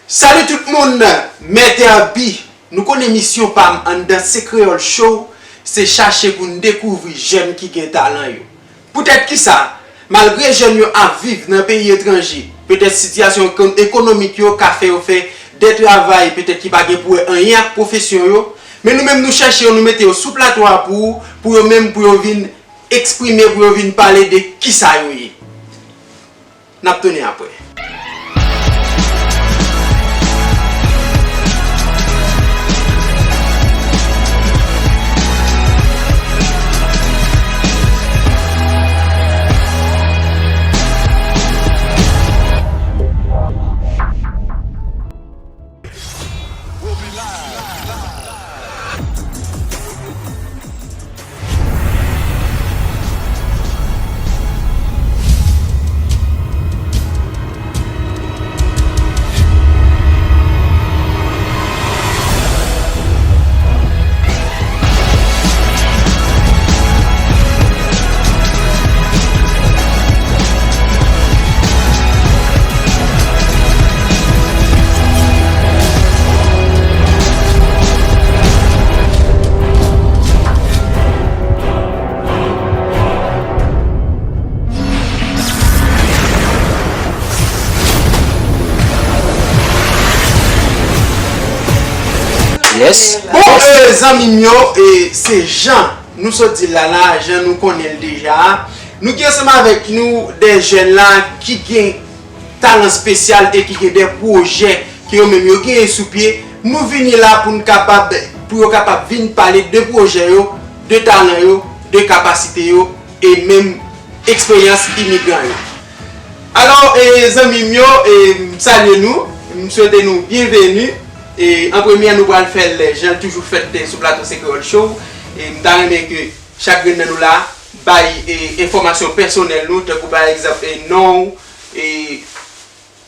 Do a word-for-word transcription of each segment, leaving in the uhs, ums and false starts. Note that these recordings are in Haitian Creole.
Salut tout moun, Mèt Herby. Nou konnen misyon pa m anndan Se Kreyòl Show, se chache pou n dekouvri jèn ki gen talan yo. Poutèt kisa? Malgre jèn yo ap viv nan peyi etranje, petèt sitiyasyon ekon-, ekonomik yo ka fè yo fè de travay petèt ki pa gen pou wè anyen ak pwofesyon yo, men nou menm nou chèche yo, nou mete yo sou plato a pou, pou yo menm, pou yo vin eksprime, pou yo vin pale de kisa yo ye. N ap tounen apre. Yes. Bon, e, zanmi m yo, e, se jan nou sot di l la, la, jan nou konnen l deja a. Nou gen ansanm avèk nou de jèn la ki gen talan espesyal e ki gen de pwojè ke yo menm yo genyen sou pye. Nou vini la pou n kapab, pou yo kapab vin pale de pwojè yo, de talan yo, de kapasite yo e menm eksperyans imigran yo. Alò, e, zanmi m yo, e, m salye nou, m swete nou byenveni. E, an premye, nou pral fè l jan l toujou fèt sou plato Se Kreyòl Show. E, m ta renmen ke chak grenn nan nou la bay, e, enfòmasyon pèsonèl nou, tankou pa egzanp, e, non w, e,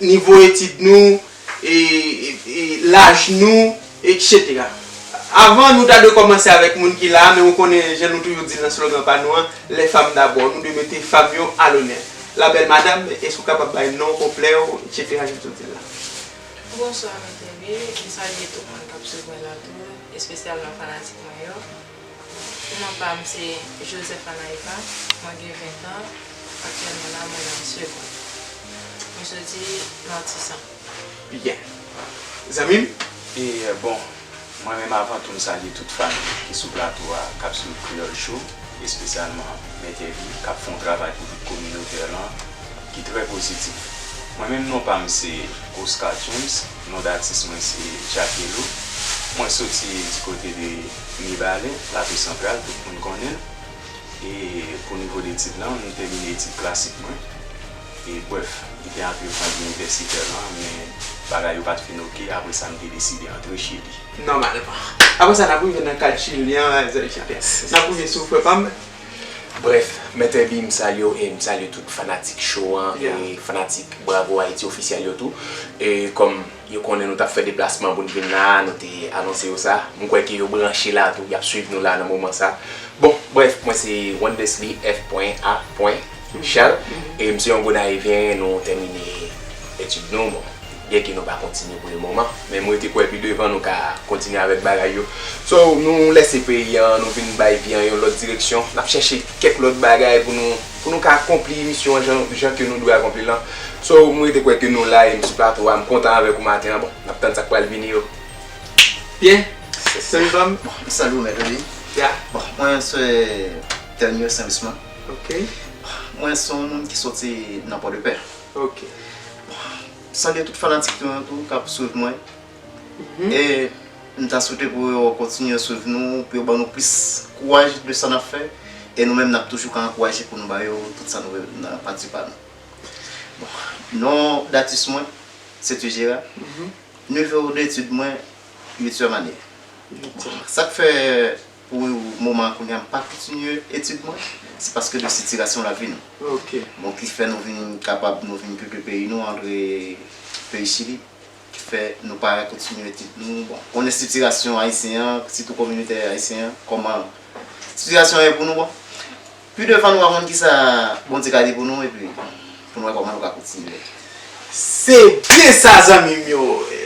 nivo etid nou, e, e, e, laj nou, etsetera. Avan nou ta dwe kòmanse avèk moun ki la, men ou konnen jan nou toujou di l nan slogan pa nou an, les femmes d'abord, nou dwe mete fanm yo a lonè. La belle madame, èske w kapab bay non w, konplè w, etsetera, jan m sot di l la? Bonswa, Mèt Herby, m salye tout moun k ap swiv mwen la tou, espesyalman fanatik mwen yo. Non pa m se Joseph Anaïva, mwen gen ven tan, aktyèlman la mwen nan Segond. Mwen soti nan Tisan. Byen. Zanmi m? E, bon, mwen menm avan tou m salye tout fanm ki sou plato a k ap swiv Kreyòl Show, espesyalman Mèt Herby k ap fè yon travay pou tout kominote lan ki trè pozitif. Mwen menm non pa m se Oscar James, non datis mwen se Jackelo. Mwen soti di kote de Mibalè, Plato Santral, tout moun konnen l. E pou nivo de etid lan, m tèmine etid klasik mwen. E brèf, m te antre faz inivèsitè lan, men bagay yo pa t fin oke, apre sa m te deside antre Chili. Nòmalman. Apre sa, n ap rive nan kad Chili an, zèl Chili an. N ap rive sou frè pa m. Brèf, Mèt Herby, m salye w e m salye tout fanatik show an e fanatik Bravo Haïti ofisyèl yo tou. E kòm yo konnen nou t ap fè deplasman pou n vin la a, nou te anonse yo sa. M kwè ke yo branche la tou, y ap swiv nou la nan moman sa. Bon, brèf, mwen se Wondersly F pwen A pwen Charles, e m se yon Gonayevyen, nou tèmine etid nou, bon, byenke nou pa kontinye pou le moman, men m rete kwè pi devan nou ka kontinye avèk bagay yo. So, nou lèse peyi an, nou vin bay vi an yon lòt direksyon, n ap chèche kèk lòt bagay pou nou, pou nou ka akonpli misyon an jan, jan ke nou dwe akonpli l lan. So, m rete kwè ke nou la e m sou plato a, m kontan avèk ou maten an, bon, n ap tann sa k pral vini yo. Byen, zanmi pa m. Bon, m salye w, Mèt Herby. Ya. Bon, mwen se Ternio Saint Lusman. Ok. Mwen se yon moun ki soti nan Pòdepè. Ok. Bon, salye tout fanatik nou yo tou k ap swiv mwen. E m ta swete pou yo kontinye swiv nou, pou yo ban nou plis kouraj de sa n ap fè. E nou menm, n ap toujou ka ankouraje pou nou ba yo tout sa nou vle nan pati pa nou. Bon, non datis mwen, se Tujera. Nivo de etid mwen, uityèm ane. Bon, sa k fè pou moman an kounye a m pa kontinye etid mwen, se paske de sitiyasyon lavi nou. Ok. Bon, ki fè nou vin kapab, nou vin kite peyi nou, antre peyi Chili, ki fè nou pa kontinye etid nou. Bon, konnen sitiyasyon ayisyen an, sitou kominote ayisyen an, kòman sitiyasyon an ye pou nou, bon. Pi devan nou va konn kisa Bondye ka di pou nou, epi pou nou wè kòman nou ka kontinye. Se byen sa, zanmi m yo.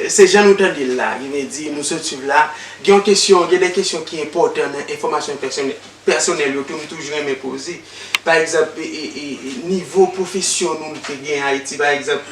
Se jan nou tande l la, ki vle di nou sot swiv la, gen yon kesyon, gen de kesyon ki enpòtan nan enfòmasyon pèsonè- pèsonèl yo tou, m toujou renmen poze. Pa egzanp, e, e, e, e, nivo pwofesyon nou, nou te gen Ayiti, pa egzanp,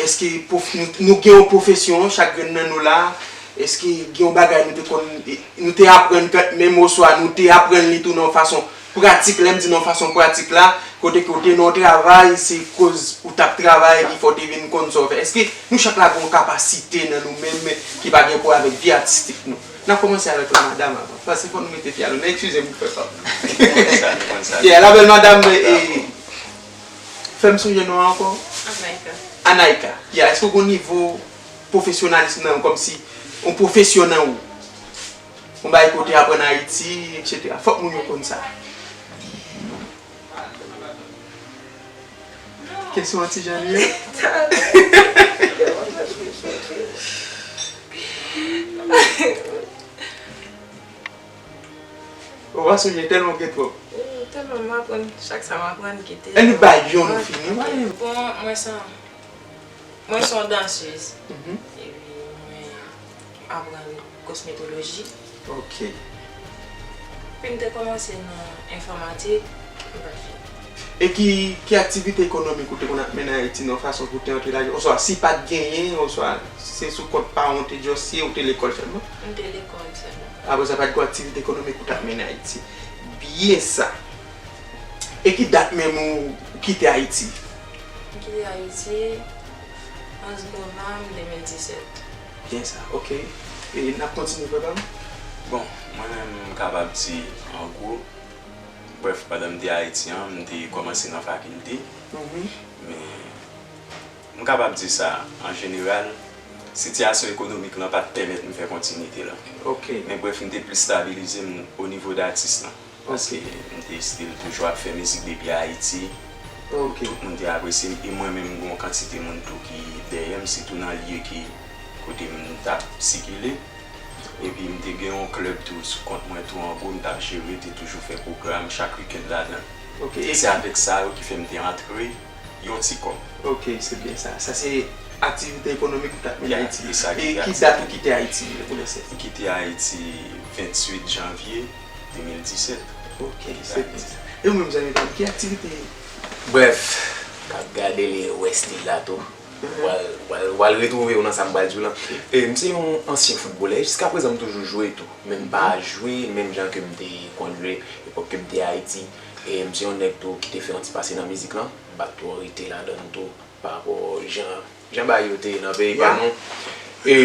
èske pwof- nou, nou gen yon pwofesyon, chak grenn nan nou la, èske gen yon bagay nou te konn, e, nou te aprann kantmenm, oswa nou te aprann li tou nan yon fason pratik, lè m di nan yon fason pratik la, kote ke w te nan yon travay, se koz ou t ap travay ki fè w te vin konn sa w fè. Èske nou chak la gen yon kapasite nan nou menm ki pa gen pou wè avèk vi atistik nou? N ap kòmanse avèk lamadam avan, paske fò nou mete pye a lonnè. Eskize m pou fè sa. Yeah, la belle madame, e, fè m sonje non an ankò? Anaïka. Anaïka, yeah, èske w gen yon nivo pwofesyonalis nan ou, kòmsi yon pwofesyon nan ou? Yon bagay ke w te aprann Ayiti, etsetera. Fòk moun yo konn sa. Kesyon an ti jan li ye. Ou pa sonje tèlman w gen twòp. Tèlman m aprann, chak sa m aprann kite. Ann nou bay youn nou fini, wi. Bon, mwen se yon, mwen se yon dansez. Mhm. Epi mwen aprann kosmetoloji. Ok. Epi m te kòmanse nan enfòmatik, m pa t fini. E ki, ki aktivite ekonomik ou te konn ap mennen Ayiti nan fason pou w te antre lajan? Oswa si pa t genyen, oswa se sou kont paran w te just ye, ou te lekòl sèlman? M te lekòl sèlman. Apre sa, pa t gen aktivite ekonomik ou t ap mennen Ayiti. Byen sa. E ki dat menm ou, ou kite Ayiti? M kite Ayiti onz novanm de mil disèt. Byen sa, ok. E n ap kontinye, papa m? Bon, mwen menm, m kapab di, an gwo, brèf, pandan m te Ayiti an, m te kòmanse nan fakilte. Mhm. Men, m kapab di sa, an jeneral, sitiyasyon ekonomik lan pa t pèmèt m fè kontinite la. Ok. Men brèf, m te plis stabilize m o nivo datis lan. Ok. Paske m te still toujou ap fè mizik depi Ayiti. Ok. Tout moun te apresye m, e mwen menm, m gen yon kantite moun tou ki dèyè m, sitou nan lye ki, kote m t ap sikile. Epi m te gen yon klèb tou sou kont mwen tou, an gwo, m t ap jere, te toujou fè pwogram chak wikenn ladan l. Ok, e se avèk sa yo ki fè m te antre yon ti kòb. Ok, se byen sa. Sa se aktivite ekonomik ou t ap mennen Ayiti. E ki dat ou kite Ayiti, pou lese? M kite Ayiti venntuit janvye de mil disèt. Ok, se byen sa. E ou menm, zanmi pa m, ki aktivite? Brèf, m ap gade li, wè stil la tou. Ou pral, ou pral, ou pral retwouve w nan sa m pral di w lan. E, m se yon ansyen foutbolè. Jiskaprezan, m toujou jwe tou. Men m pa jwe menm jan ke m te konn jwe epòk ke m te Ayiti. E m se yon nèg tou ki te fè yon ti pase nan mizik lan. M pa t twò rete ladan l tou, parapò jan, jan bagay yo te ye nan peyi pa nou. E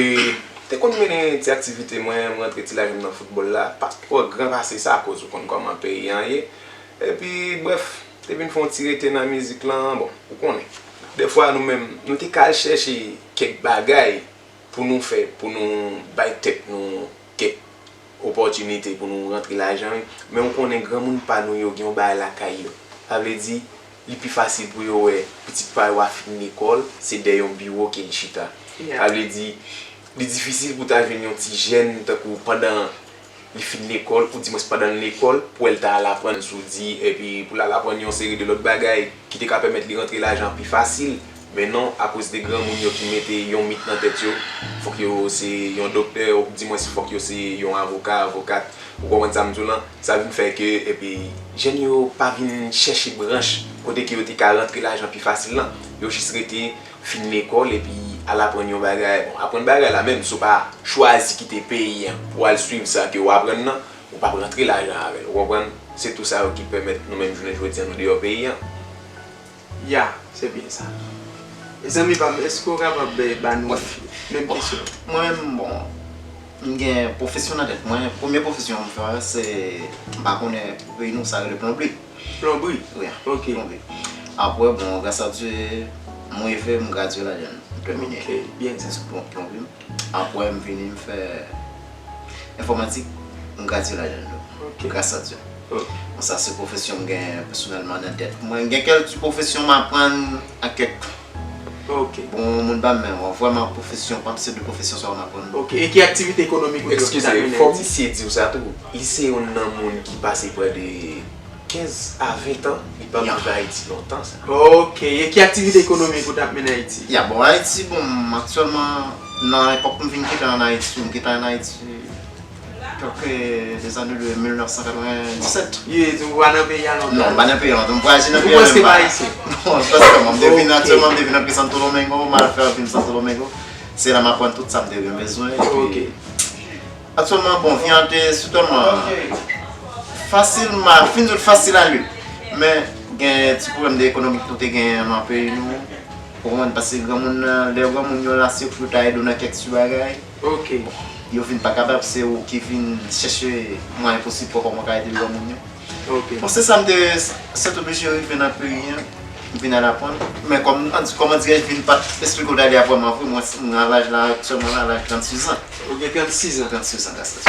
te konn mennen ti aktivite mwen, m rantre ti lajan m nan foutbòl la. Pa t twò gran pase sa, akoz ou konn kòman peyi an ye. Epi, brèf, te vin fè yon ti rete nan mizik lan, bon, ou konnen. Dèfwa, nou menm, nou te ka al chèche kèk bagay pou nou fè, pou nou bay tèt nou kèk opòtinite pou nou rantre lajan, wi. Men ou konnen granmoun pa nou yo gen yon bagay lakay yo. Sa vle di, li pi fasil pou yo wè pitit pa yo a fin lekòl, se dèyè yon biwo ke l chita. Sa vle di, li difisil pou ta jwenn yon ti jèn tankou pandan li fin lekòl, oudimwens pandan l lekòl, pou wè l ta al aprann soudi, epi pou l al aprann yon seri de lòt bagay ki te ka pèmèt li rantre lajan pi fasil. Men non, akoz de granmoun yo ki mete yon mit nan tèt yo, fòk yo se yon doktè, oudimwens fòk yo se yon avoka, avokat. Ou konprann sa m di w lan? Sa vin fè ke, epi, jèn yo pa vin chèche branch kote ke yo te ka rantre lajan pi fasil lan. Yo jis rete fin lekòl epi al aprann yon bagay. Bon, aprann bagay la menm, si w pa chwazi kite peyi an pou w al swiv sa ke w aprann nan, ou p ap rantre lajan avè l, ou konprann? Se tou sa yo ki pèmèt nou menm jounen jodi an nou deyò peyi an. Ya, se byen sa. E zanmi pa m, èske w kapab, eh, ba nou menm kesyon? Mwen menm, bon, m gen pwofesyon nan tèt mwen. Premye pwofesyon m fè, se, m pa konnen peyi nou sa rele plonbri. Plonbri? Wi, ok, plonbri. Apre, bon, gras a Dye, mwen rive, m gradye ladan l, m tèmine. Ok, byen sa. Sou plon-, plonbri. Apre, m vini, m fè enfòmatik, m gradye ladan l tou. Ok. Gras a Dye. Ok. Bon, sa se pwofesyon m gen pèsonèlman nan tèt mwen. Gen kèk ti pwofesyon m aprann ak kèk Ok. Bon, moun pa m menm, vrèman, pwofesyon, pa m se de pwofesyon sa w aprann. Ok, e ki aktivite ekonomik ou t ap mennen? Eskize, fò misye di w sa tou. Li se youn nan moun ki pase prè de kenz a ven tan, li pa viv Ayiti lontan sa. Ok, e ki aktivite ekonomik ou t ap mennen Ayiti? Ya, bon, Ayiti, bon, m aktyèlman, Nan epòk m vin kite ann Ayiti, m kite ann Ayiti kèlke dezane de mil nèf san katrevenndisèt. Ye, ou pa nan peyi a lontan. Non, m pa nan peyi a lontan. M vwayaje nan peyi a menm pa. Non, prèske. M te vin aktyèlman, m te vin antre Santo Domingo, m al fè anpil Santo Domingo. Se la m aprann tout sa m te gen bezwen. Epi, aktyèlman, bon, vi an te sitèlman fasil, m a fin di w fasil a li. Men, gen ti pwoblèm de ekonomik nou te genyen nan peyi nou. Ou konprann? Paske granmoun nan, lè granmoun yo la, se pou yo ta ede w nan kèk ti bagay. Ok. Yo vin pa kapab, se ou ki vin chèche mwayen posib pou kòman w ka ede granmoun yo. Ok. Bon, se sa m te, sètoblije rive nan peyi an, m vin al aprann. Men kòm, kòman dirèj, vin pa t esplike w ta li a vrèman vre, mwen, m nan laj la, aktyèlman nan laj trannsis an. Ou gen trannsis an? Trannsis an, grasas.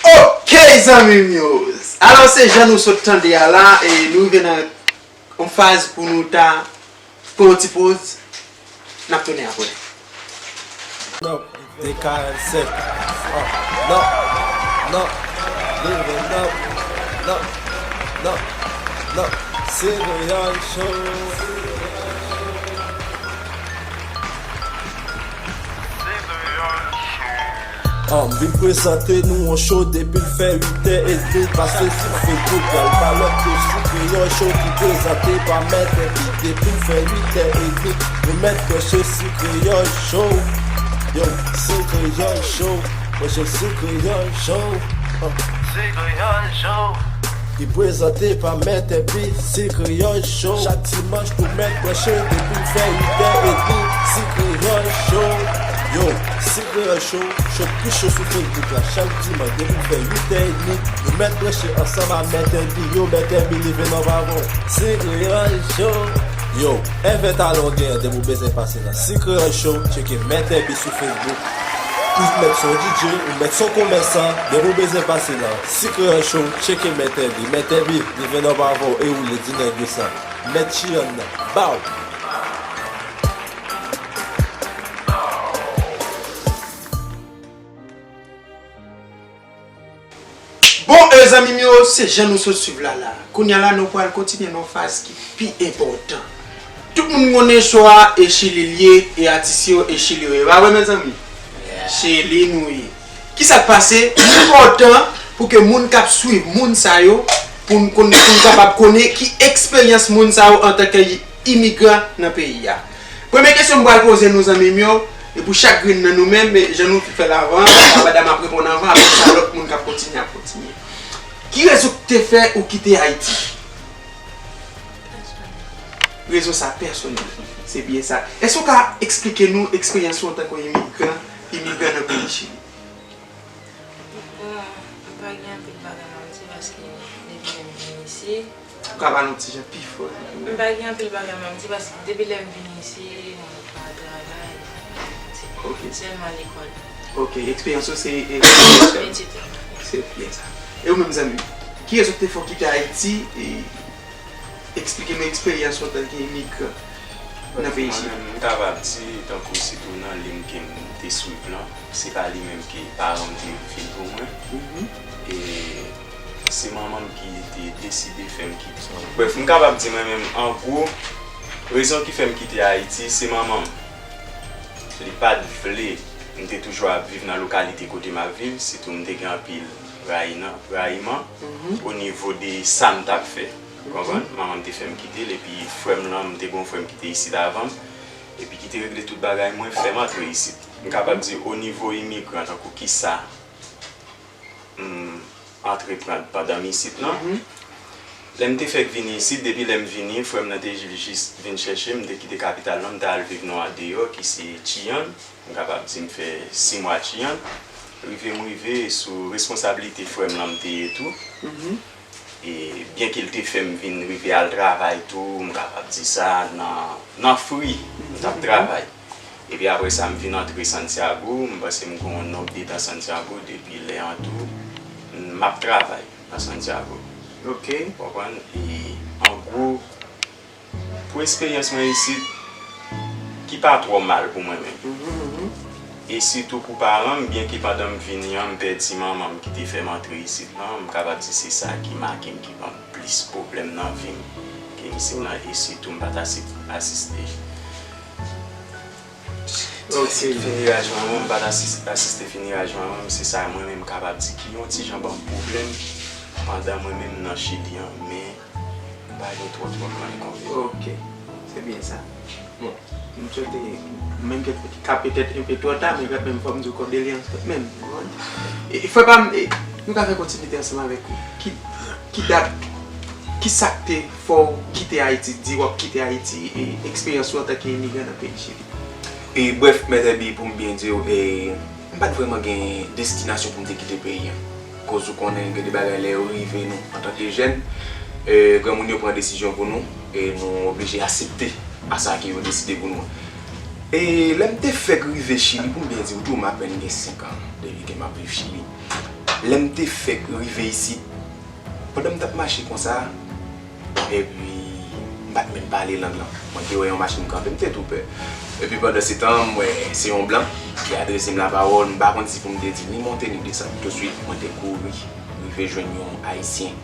Ok, zanmi m yo. Alò, se jan nou sot tande a la, e nou rive nan yon faz pou nou ta pran yon ti poz, n ap tounen apre. Non, de karannsenk. Non, non, non, non, non, non, non, se Kreyòl Show. An, m vin prezante nou yon show depi l fè uit è edmi, pase sou Facebook, pral pa lòt ke sou Kreyòl Show ki prezante pa Mèt Epi. Depi l fè uit è edmi, nou mèt branche sou Kreyòl Show. Yo, se Kreyòl Show, branche sou Kreyòl Show. An. Se Kreyòl Show. Ki prezante pa Mèt Epi, se Kreyòl Show. Chak dimanch nou mèt branche depi l fè uit è edmi, se Kreyòl Show. Yo, se Kreyòl Show, show pi cho sou Facebook la chak dimanch depi l fè uit è edmi. Nou mèt branche ansanm a Mèt Epi. Yo, Mèt Epi, leve non pa bon. Se Kreyòl Show. Yo, event a longen an, depi w bezwen pase nan se Kreyòl Show, tcheke Mèt Epi sou Facebook. Ou mèt se yon D J, ou mèt se yon komèsan, depi w bezwen pase nan se Kreyòl Show, tcheke Mèt Epi. Mèt Epi, leve non pa bon e woule di nèg yo sa. Mèt Chiyann nan. Baw! Bon, e zanmi m yo, se jan nou sot swiv la la. Kounye a la, nou pral kontinye nan yon faz ki pi enpòtan. Tout moun konnen show a e Chili l ye, e atis yo e Chili yo ye. Pa vre, mezanmi? Chili nou ye. Kisa k pase? Li enpòtan pou ke moun k ap swiv moun sa yo, pou n konn, pou n kapab konnen ki eksperyans moun sa yo antanke imigran nan peyi a. Premye kesyon m pral poze nou, zanmi m yo, e pou chak grenn nan nou menm, e jan nou fè l avan, pandan m ap reponn avan, apre sa lòt moun k ap kontinye ap kontinye. Ki rezon k te fè ou kite Ayiti? Rezon sa pèsonèl. Se byen sa. Èske w ka eksplike nou eksperyans ou antanke yon imigran, imigran nan peyi Chili? Bon, m pa gen anpil bagay m ap di paske depi lè m vin isit. Ou ka pale yon ti jan pi fò? M pa gen anpil bagay m ap di paske depi lè m vin isit, mwen pa travay, se sèlman lekòl. Ok, eksperyans ou se edikasyon? Etid. Se byen sa. E ou menm zanmi m, ki rezon ki te fè w kite Ayiti? E Eksplike nou eksperyans ou antanke imigran nan peyi Chili. Mwen menm, m kapab di, tankou sitou nan liy ke m te swiv lan, se pa li menm ke paran m te vin pou mwen. E se manman m ki te deside fè m kite. Brèf, m kapab di mwen menm, an gwo, rezon ki fè m kite Ayiti, se manman m. Li pa t vle m te toujou ap viv nan lokalite kote m ap viv, sitou m te gen anpil rayi nan, rayiman o nivo de sa m t ap fè. Ou konprann? Manman m te fè m kite l, epi frè m lan, m te gen yon frè m ki te isit avan m, epi ki te regle tout bagay mwen, fè m antre isit. M kapab di o nivo imigran, tankou kisa m antreprann pandan m isit lan. Lè m te fèk vini isit, depi lè m vini, frè m nan te jis vin chèche m, m te kite kapital lan, m t al viv nan andeyò, ki se Chillán. M kapab di m fè sis mwa Chillán. Rive m rive, sou responsablite frè m lan m te ye tou. E byenke l te fè m vin rive al travay tou, m kapab di sa, nan, nan fri, m t ap travay. Epi apre sa, m vin antre Santiago, m panse m gen yon nonb de tan Santiago, depi lè an tou, m ap travay nan Santiago. Ok. Ou konprann? E an gwo, Pou eksperyans mwen isit, ki pa twò mal pou mwen menm. E sitou pou paran m, byenke pandan m vini an, m pèdi manman m ki te fè m antre isit lan, m kapab di se sa ki make m, ki ban m plis pwoblèm nan vi m ke isit lan, e sitou m pa t asi-, asiste. Ok. Fini raj manman m, m pa t asis- asiste fini raj manman m, se sa mwen menm m kapab di ki yon ti jan ban m pwoblèm pandan mwen menm nan Chili an, men m pa gen twò twò pwoblèm kontre. Ok, se byen sa. Bon, m swete, mwen menm ki ka petèt enpe twò ta, men kanmenm fò m di w kondoleyans kanmenm. E, fò pa m, e, nou ka fè kontinite ansanm avèk ou. Ki, ki dat, ki sa k te fè w kite Ayiti, di w ap kite Ayiti, e eksperyans ou antanke imigran nan peyi Chili? E brèf, Mèt Èbi, pou m byen di w, e, m pa t vrèman gen destinasyon pou m te kite peyi an. Koz ou konnen gen de bagay lè yo rive nou antanke jèn, e, granmoun yo pran desizyon pou nou, e nou oblije aksepte a sa ke yo deside pou nou. E lè m te fèk rive Chili, pou m byen di w tou, m apèn gen senk an depi ke m ap viv Chili. Lè m te fèk rive isit, pandan m t ap mache konsa, epi m pa t menm pale lang lan. Mwen te wè yon machin kanpe, m te tou pè. Epi pandan se tan, m wè se yon blan ki adrese m lapawòl, m pa konn si pou m te di ni monte ni desann. Touswit, mwen te kouri, rive jwenn yon Ayisyen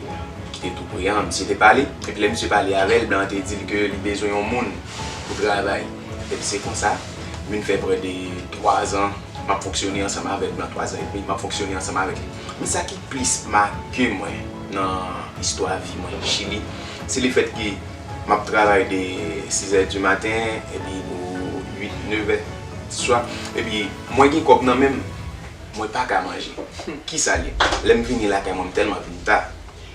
ki te tou pre an. Misye te pale, epi lè misye pale avè l, blan an te di l ke li bezwen yon moun pou travay. Epi se konsa, m vin fè prè de twa zan m ap fonksyone ansanm avèk blan, twa zan edmi m ap fonksyone ansanm avèk li. Men sa ki plis make mwen nan istwa vi mwen Chili, se lefèt ke m ap travay de sis è di maten epi pou uit, nèf è swa, epi mwen gen kòb nan men m, mwen pa ka manje. Kisa l ye? Lè m vini lakay mwen, m tèlman vin ta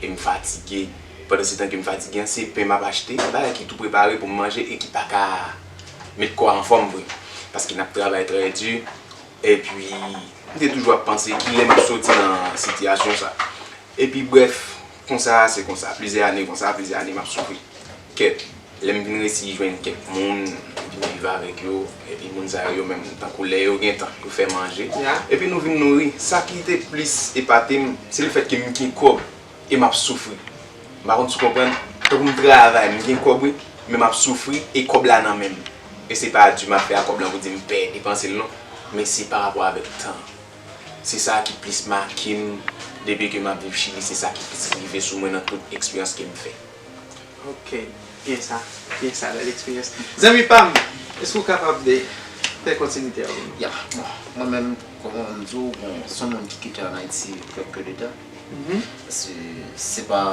e m fatige. Pandan se tan ke m fatige an, se pen m ap achte, bagay ki tou prepare pou m manje e ki pa ka met kò a anfòm vre. Paske n ap travay trè di, epi m te toujou ap panse kilè m ap soti nan sitiyasyon sa. Epi brèf, konsa se konsa, plizyè ane konsa, plizyè ane m ap soufri. Kèt, lè m vin resi jwenn kèk moun, vin viv avèk yo, epi moun sa yo, yo menm tankou lè yo gen tan, yo fè manje. Epi nou vin nouri. Sa ki te plis epate m, se lefèt ke m gen kòb e m ap soufri. M pa konn si w konprann. Tankou m travay, m gen kòb wi, men m ap soufri e kòb la nan men m. E se pa di m ap fè a kòb lan pou di m pè depanse l non, men se pa rapò avèk tan. Se sa ki plis make m depi ke m ap viv Chili, se sa ki plis rive sou mwen nan tout eksperyans ke m fè. Ok, byen sa, byen sa, bèl eksperyans. Zanmi pa m, èske w kapab de fè kontinite a pou nou? Ya, bon, mwen menm, kòman m di w, bon, se yon moun ki kite ann Ayiti kèlke de tan. Paske se pa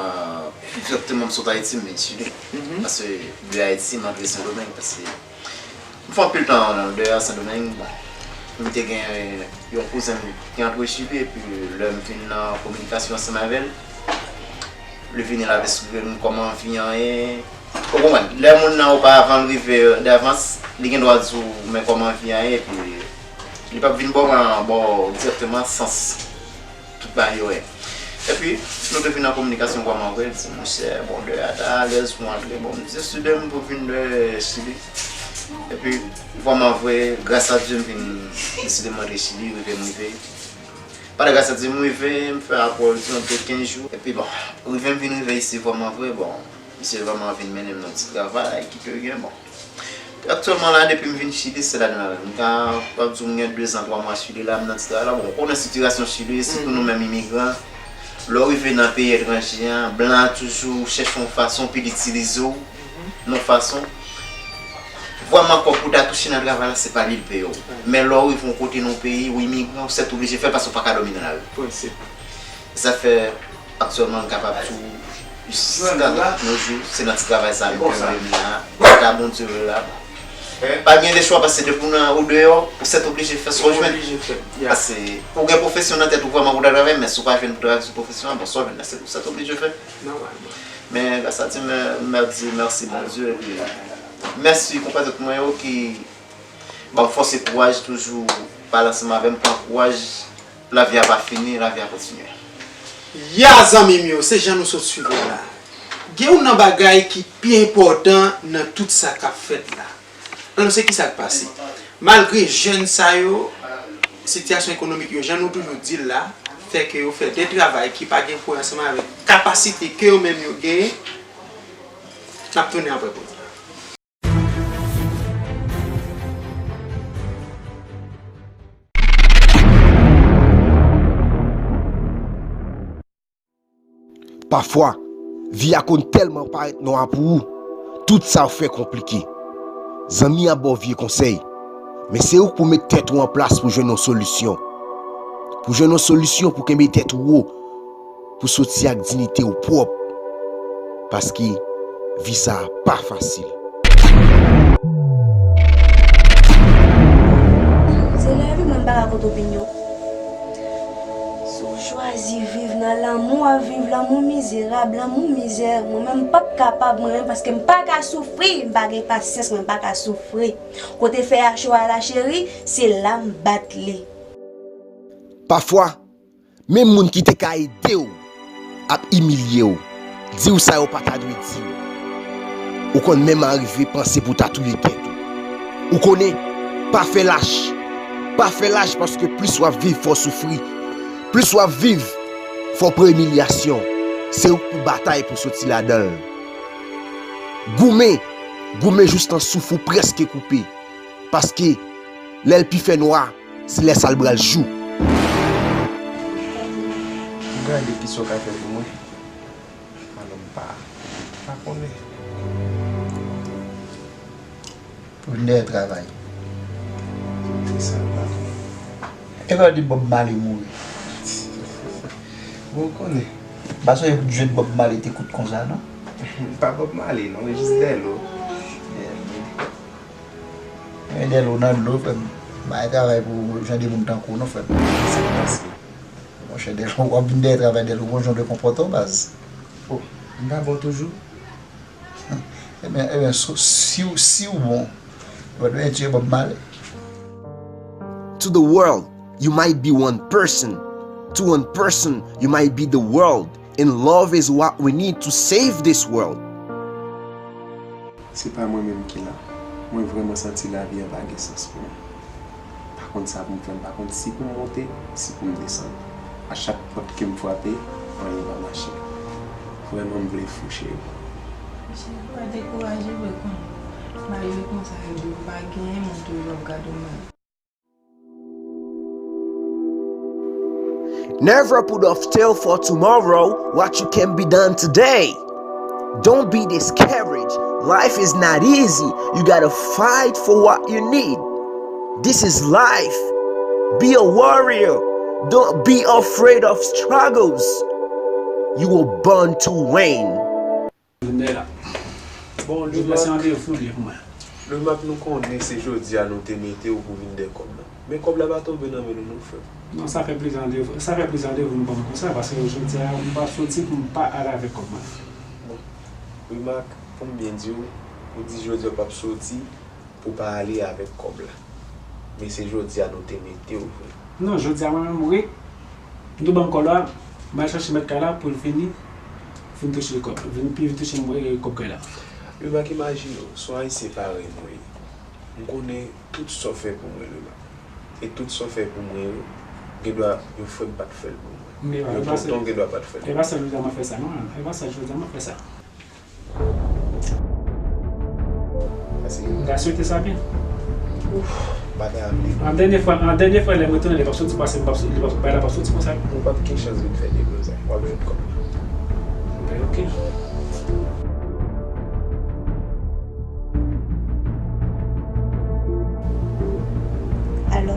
egzakteman m sot Ayiti, men Chili. Paske de Ayiti, m antre Sendomeng, paske m fè anpil tan dèyè Sendomeng, bon. M te gen yon kouzen m ki antre Chili, epi lè m vin nan kominikasyon ansanm avè l, li vini l ap esplike m kòman vi an ye. Ou konprann? Lè moun nan oparavan l rive davans, li gen dwa di w, men kòman vi an ye, epi li p ap vin ba w, ba w dirèkteman sans tout bagay yo ye. Epi, nou te vin an kominikasyon vrèman vre, l di, monchè, bon, dèyè a ta alèz pou antre, bon, m deside m pou vin de Chili. Epi, vrèman vre, gras a Dye, m vin deside m antre Chili, rive m rive. Pandan gras a Dye, m rive, m fè rapò, di antre kenz jou. Epi, bon, rive m vin rive isi vrèman vre, bon, misye vrèman vin mennen m nan ti travay ki te gen, bon. Aktyèlman la, depi m vin Chili, se ladan m ap viv. M ka, m ka di w m gen de zan, twa mwa Chili la, m nan ti travay la. Bon, ou konnen sitiyasyon Chili, sitou nou menm imigran, lè w rive nan peyi etranje an, blan an toujou chèche yon fason pou l itilize w, yon fason. Vrèman, kòb pou w ta touche nan travay la, se pa li l peye w. Men lè w rive yon kote nan yon peyi, ou imigran, ou sètoblije fè l paske ou pa ka dòmi nan lari. Sa fè, aktyèlman, m kapab di w, jiska nos jours, se nan ti travay sa menm ke m la, grasa Bondye la. Pa gen de chwa, paske depi w nan, ou deyò, ou sètoblije fè sa w jwenn. Paske ou gen pwofesyon nan tèt ou vrèman pou w ta travay, men si w pa jwenn pou travay sou pwofesyon an, bon, sa w jwenn la, se pou w sètoblije fè. Men, grasa Dye, m, m ap di mèsi Bondye, epi mèsi konpatriyòt mwen yo ki ban m fòs e kouraj, toujou pale ansanm avè m, pran kouraj. Lavi a pa fini, lavi a kontinye. Ya zanmi m yo, se jan nou sot swiv la. Gen youn nan bagay ki pi enpòtan nan tout sa k ap fèt la. Alò, se kisa k pase? Malgre jèn sa yo, sitiyasyon ekonomik yo, jan nou toujou di l la, fè ke yo fè de travay ki pa gen kwe ansanm avèk kapasite ke yo menm yo genyen, n ap tounen apre poz la. Pafwa, vi a konn tèlman parèt nwa pou ou, tout sa w fè konplike. Zanmi ap ba w vye konsèy, Men se ou k pou met tèt ou an plas pou jwenn yon solisyon. Pou jwenn yon solisyon pou kenbe tèt ou wo, pou soti ak diyite w pwòp. Paske vi sa a pa fasil. Se lavi mwen, m pa ka kont opinyon. Si w chwazi viv nan lanmou, w ap viv lanmou mizerab, lanmou mizè. Mwen menm, m p ap kapab, mwen menm, paske m pa ka soufri, m pa gen pasyans, mwen, m pa ka soufri. Kote fè a cho a la cheri, se la m bat li. Pafwa, menm moun ki te ka ede w ap imilye w, di w sa yo pa ta dwe di w. Ou konn menm arive panse pou w ta touye tèt ou. Ou konnen, pa fè lach. Pa fè lach paske plis w ap viv, fò w soufri. Plis w ap viv, fò w pran imilyasyon. Se ou k pou batay pou soti ladan l. Goumen, goumen joustan souf ou prèske koupe. Paske lè l pi fè nwa, se lè sa l pral jou. Ou gade kisa w ka fè pou mwen? Alò, m pa, pa konnen. Pou vin dèyè travay. Kisa l pa konnen? E lè w di Bob Marley mouri? Bon, ou konnen. M pa sonje jwèt Bob Marley te kout konsa, non? Pa Bob Marley, non, e jis Dèlo. Dèlo. Men Dèlo nan dlo, frè m. Bay travay pou jan de moun tankou w, non, frè m. Monchè, Dèlo, w ap vin dèyè travay Dèlo, bon jan de konpòte w, baz. Oh, m pa bon toujou? Ebyen, ebyen, so, si w, si w bon, w ap vin tiye Bob Marley. To the world, you might be one person. To one person, you might be the world. And love is what we need to save this world. Se pa mwen menm ki la. Mwen vrèman santi lavi a pa gen sans pou mwen. M pa konn sa pou m fè, m pa konn si pou m monte, si pou m desann. A chak pòt ke m frape, anyen pa mache. Vrèman, m vle fou, cheri. Cheri, pa dekouraje vre konnen. Malgre konsa yo di w pa genyen moun toujou ap gade w mal. Never put off till for tomorrow what you can be done today. Don't be discouraged. Life is not easy. You gotta fight for what you need. This is life. Be a warrior. Don't be afraid of struggles. You were born to win. Bon, Louis Marc, se randevou li ye pou mwen. Louis Marc, nou konnen se jodi a nou te mete w pou vin dèyè kòb la. Men kòb la pa tonbe nan men nou, non, frè m. Non, sa fè plezi randevou, sa fè plezi randevou nou ban m konsa, paske jodi a, m p ap soti pou m pa ale avèk kòb mwen. Bon, Louis Marc, pou m byen di w, ou di jodi a w p ap soti pou w pa ale avèk kòb la. Men se jodi a nou te mete w vre. Non, jodi a mwen menm, wi. M tou ban m kòb la, m al chache mèt kay la pou l vini, vin touche kòb, vin, vin touche m, eh, kòb kay la. Louis Marc, imajine w, se yon Ayisyen parèy mwen ye. M konnen tout sa w fè pou mwen, Louis Marc. E tout sa w fè pou mwen yo, gen dwa yon frè m pa t fè l pou mwen. Yon tonton gen dwa pa t fè l pou mwen. E pa sèl jodi a m ap fè sa, non. E pa sèl jodi a m ap fè sa. Pase. M ta swete sa byen. Ouf, bagay ap deblozay. An dènye fwa, an dènye fwa, lè m retounen, li p ap soti pase, li p ap, li p ap, bagay la p ap soti konsa. Ou p ap gen chans vin fè deblozay. W ap jwenn kòb la. Ben, oke. Alò?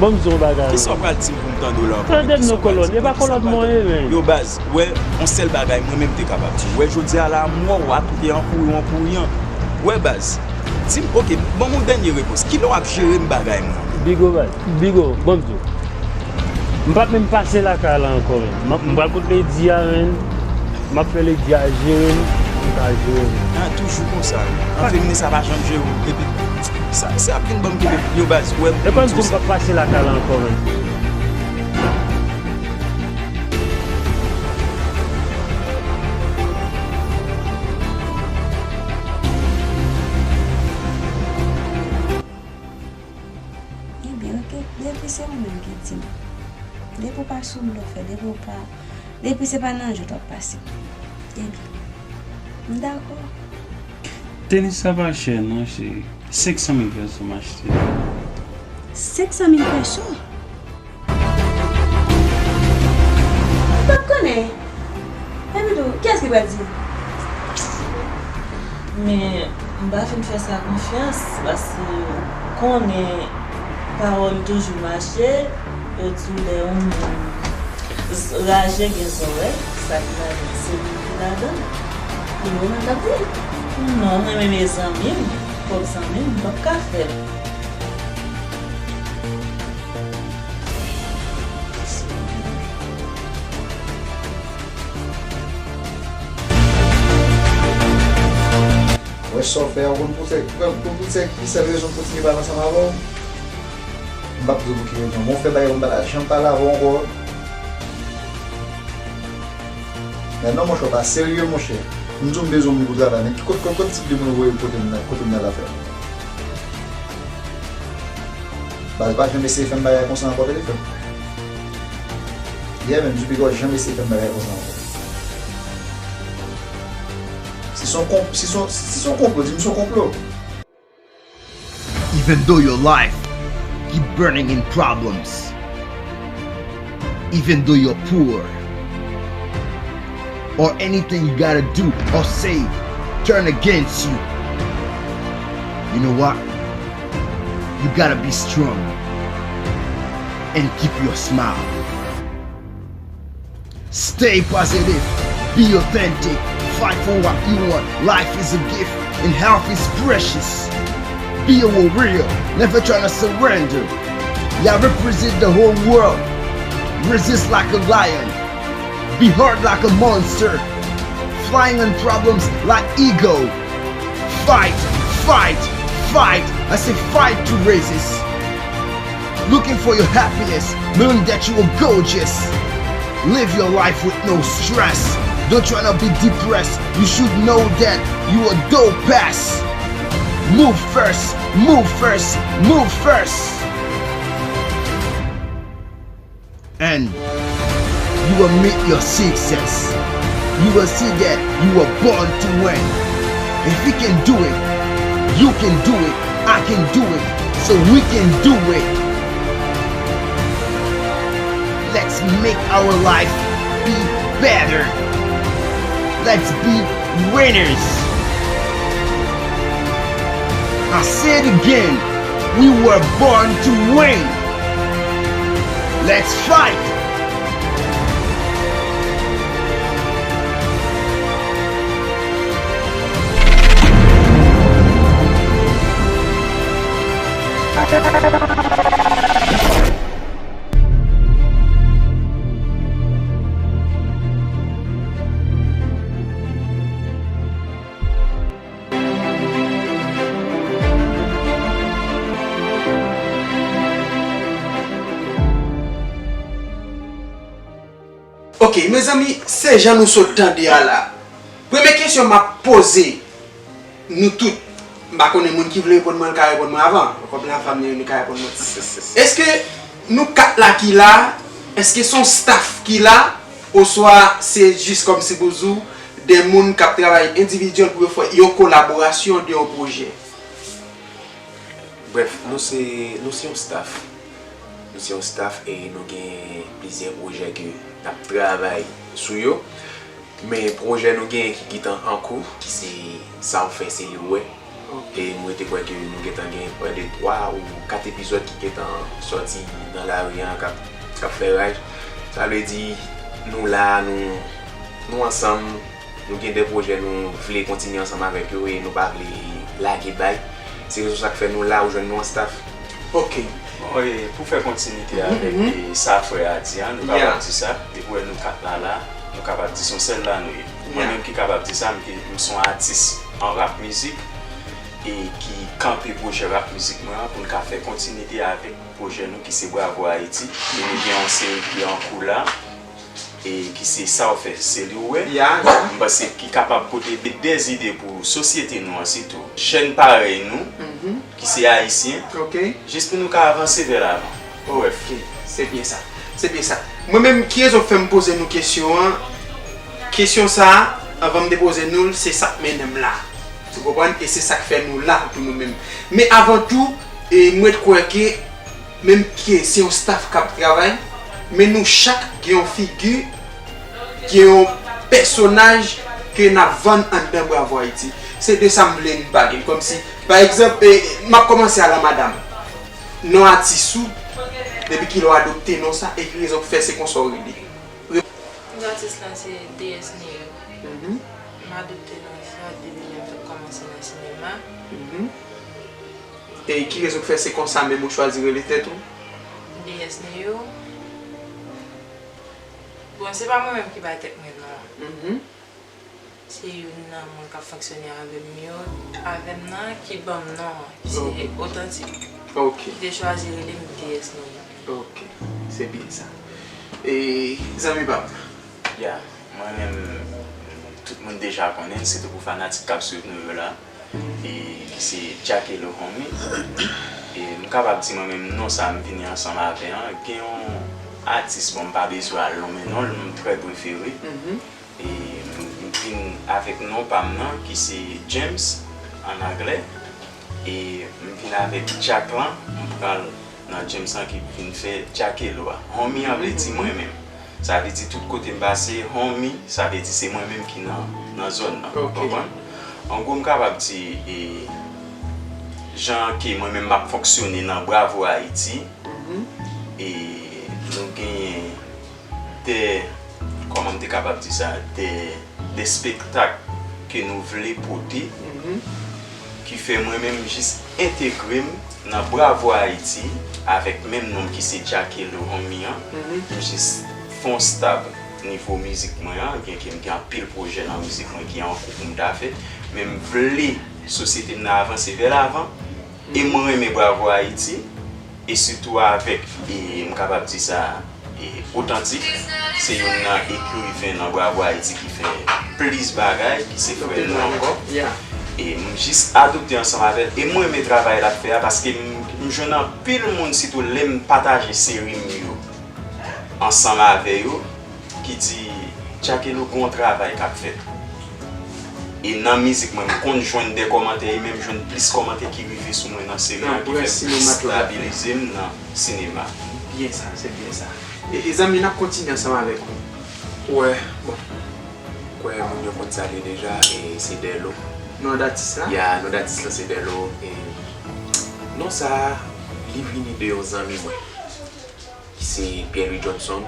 Bon, m di w yon bagay. Kisa w pral di m pou m tande w la ankò? Tande m non, kolòn. E pa kolòn mwen ye, men. Yo, baz, wè, yon sèl bagay mwen menm te kapab di w. Wè, jodi a la, m wè w a koute an kouri, an kouri an. Wè, baz, di m, oke, ban m yon dènye repons. Kilè w ap jere m bagay mwen? Bigo, baz. Bigo, bon, m di w. M p ap menm pase lakay la ankò, men. M, m pral kot Lady a, men. M ap fè Lady a jere m, m ka jere m. Ah, toujou konsa, wi. An feminen sa pa janm jere w. Epi, sa, sa ap vin ban m kenbe yo baz, wè. E kòm si m p ap pase lakay la ankò, men. Ebyen, oke, depi se ou menm ki di m. Depi w pa sou blòfè, depi w pa, depi se pa nan jwèt w ap pase. Ebyen, m dakò. Tenis sa pa chè non, cheri. Senk san mil peso m achte. Senk san mil peso? M p ap konnen. Epi tou, kiyès ki pral di? Men, M pa fin fè sa konfyans, paske ou konnen pawòl toujou mache, yo di w lè yon moun z-, raje gen zòrèy, sa ki ladan, se li ki ladan. Li menm nan tande. Non, mwen menm e zanmi m, pwòp zanmi m, m p ap ka fè l. Wè sa w fè a, ou konn pou se, ou konn pou se ki sèl rezon m kontinye pale ansanm avè w? M p ap di w pou ki rezon. Bon, fè bagay pou m pa ta janm pale avè w ankò. Men non, monchè, w pa serye, monchè. M di w m bezwen moun pou travay, men ki kot, kot, kot tip de moun ou voye pou kote m nan, kote m nan la fè? Baz, pa janm eseye fè m bagay konsa ankò, telefòn. Yeah, men m di w piga w janm eseye fè m bagay konsa ankò. Si se yon konp-, si se yon, si se yon konplo, di m se yon konplo. Even though your life keep burning in problems, even though you're poor, or anything you gotta do or say turn against you, you know what? You gotta be strong and keep your smile. Stay positive, be authentic, fight for what you want. Life is a gift and health is precious. Be a warrior, never tryna surrender. Yeah, represent the whole world. Resist like a lion, be hard like a monster. Flying on problems like eagle. Fight, fight, fight. I say fight to resist. Looking for your happiness, knowing that you are gorgeous. Live your life with no stress. Don't tryna be depressed. You should know that you are dope ass. Move first, move first, move first. And you will meet your success. You will see that you were born to win. If he can do it, you can do it, I can do it, so we can do it. Let's make our life be better. Let's be winners. I say it again, we were born to win. Let's fight! Ok, mezanmi, se jan nou sot tande a la. Premye kesyon m ap poze nou tout, m pa konnen moun ki vle reponn mwen, l ka reponn mwen avan. Kòm la fanm li menm, li ka reponn mwen. Èske nou kat la ki la, èske se yon staff ki la, oswa se jis kòmsi pou di w de moun k ap travay endividyèl pou yo fè yon kolaborasyon de yon pwojè? Brèf, nou se, nou se yon staff. Nou se yon staff e nou gen plizyè pwojè ke n ap travay sou yo. Men pwojè nou genyen ki gentan an kou, ki se Sa w fè, se li w wè. E mwen te kwè ke nou gentan gen prè de twa ou kat epizòd ki gentan sòti nan lari a, k ap, k ap fè raj. Sa vle di, nou la, nou, nou ansanm, nou gen de pwojè nou vle kontinye ansanm avèk yo e nou pa vle lage bay. Se rezon sa k fè nou la, ou jwenn nou an staff. Ok. Bon, e pou fè kontinite avèk, e, sa frè a di a, nou kapab di sa, depi w wè nou kat la la, nou kapab di se yon sèl la nou ye. Mwen menm ki kapab di sa, m ki, m se yon atis an rap mizik e ki kanpe pwojè rap mizik mwen an pou n ka fè kontinite avèk pwojè nou ki se Bravo Ayiti. E nou gen yon seri ki an kou la, e ki se Sa w fè, se li w wè. M panse ki kapab pote de, de zide pou sosyete nou an sitou, jèn parèy nou, ki se ayisyen, jis pou nou ka avanse vè lavan. Brèf. Ok, se byen sa. Se byen sa. Mwen menm, ki rezon k fè m poze nou kesyon an? Kesyon sa a, anvan m te poze nou l, se sa k mennen m la. Ou konprann? E se sa k fè nou la pou nou menm. Men avan tou, e, m ret kwè ke, menm ke se yon staff k ap travay, men nou chak gen yon figi, gen yon pèsonaj ke n ap vann anndan Bravo Ayiti. Se de sa m vle n pale. Kòmsi, pa egzanp, e, m ap kòmanse a la madanm. Non atis ou, depi kilè w adopte non sa, e ki rezon k fè se konsa w rele? Non atis lan se Déesse Neo. Mhm. M adopte non sa depi lè m fèk kòmanse nan sinema. Mhm. E ki rezon k fè se konsa menm ou chwazi rele tèt ou? Déesse Neo. Bon, se pa mwen menm ki bay tèt mwen non an. Mhm. Se youn nan moun k ap fonksyone avè m yo, avè m nan, ki ban m non an, ki se Otantik. Ok. Ki te chwazi rele m Déesse Neo. Ok, se byen sa. E, zanmi pa m. Ya, mwen menm, tout moun deja konnen, sitou pou fanatik k ap swiv nou yo la, e ki se Jackelo Homie. E m kapab di mwen menm non sa m vini ansanm avè an, gen yon atis, bon, m pa bezwen al lonmen non l, m trè prefere. Mhm. E m, m vin avèk non pa m nan, ki se James, an anglè. E m vin avèk Jack lan, m pran l nan James lan ki vin fè Jackelo a. Homie an vle di mwen menm. Sa vle di tout kote m pase, homie, sa vle di se mwen menm ki nan, nan zòn nan. Ok. Konprann? An gwo, m kapab di, e, jan ke mwen menm m ap fonksyone nan Bravo Haiti, mhm, e nou genyen de, kòman m te kapab di sa, de, de spektak ke nou vle pote, mhm, ki fè mwen menm jis entegre m nan Bravo Haiti avèk menm non m ki se Jackelo Homie an. Mhm. M jis fè yon stab nivo mizik mwen an, byenke m gen anpil pwojè nan mizik mwen ki an kou pou m ta fè, men m vle sosyete m nan avanse vè lavan, e mwen renmen Bravo Haiti, e sitou avèk, e m kapab di sa, e Otantik, se youn nan ekriven nan Bravo Haiti ki fè plis bagay, ki se frè nou ankò. Yeah. E m jis adopte ansanm avè l, e m renmen travay l ap fè a, paske m, m jwenn anpil moun, sitou lè m pataje seri m yo ansanm avè yo, ki di, Jackelo, gen yon travay k ap fèt. E nan mizik mwen, m konn jwenn de kòmantè, e menm jwenn plis kòmantè ki rive sou mwen nan seri an, ki fè plis stabilize m nan sinema. Byen sa, se byen sa. E, e zanmi, n ap kontinye ansanm avèk ou. Wè, bon. Kwè moun yo konn sa l ye deja, e se Dèlo. Non datis la? Ya, non datis la se Dèlo. E non sa, li vini de yon zanmi mwen, ki se Pierre Louis Johnson.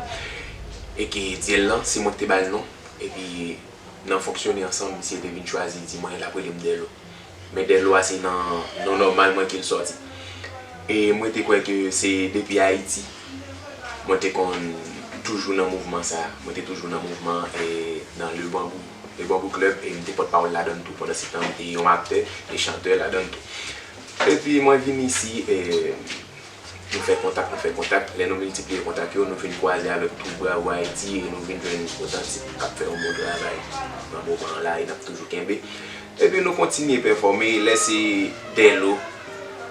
E ke Dyèl lan, se mwen ki te ba l non. Epi, nan fonksyone ansanm, misye te vin chwazi di mwen l ap rele m Dèlo. Men Dèlo a se nan non nòmal mwen ke l sòti. E mwen te kwè ke se depi Ayiti mwen te konn toujou nan mouvman sa. Mwen te toujou nan mouvman, e, nan Le Bambou, Le Bambou Club, e m te pòtpawòl ladan l tou. Pandan se tan, m te yon aktè e chantè ladan l tou. Epi mwen vin isi, e, nou fè kontak, nou fè kontak. Lè nou miltipliye kontak yo, nou vin kwaze avèk twoup Bravo Haiti e nou vin jwenn Otantik k ap fè yon bon travay nan moman an la e n ap toujou kenbe. Epi nou kontinye pèfòme. Lè se Dèlo,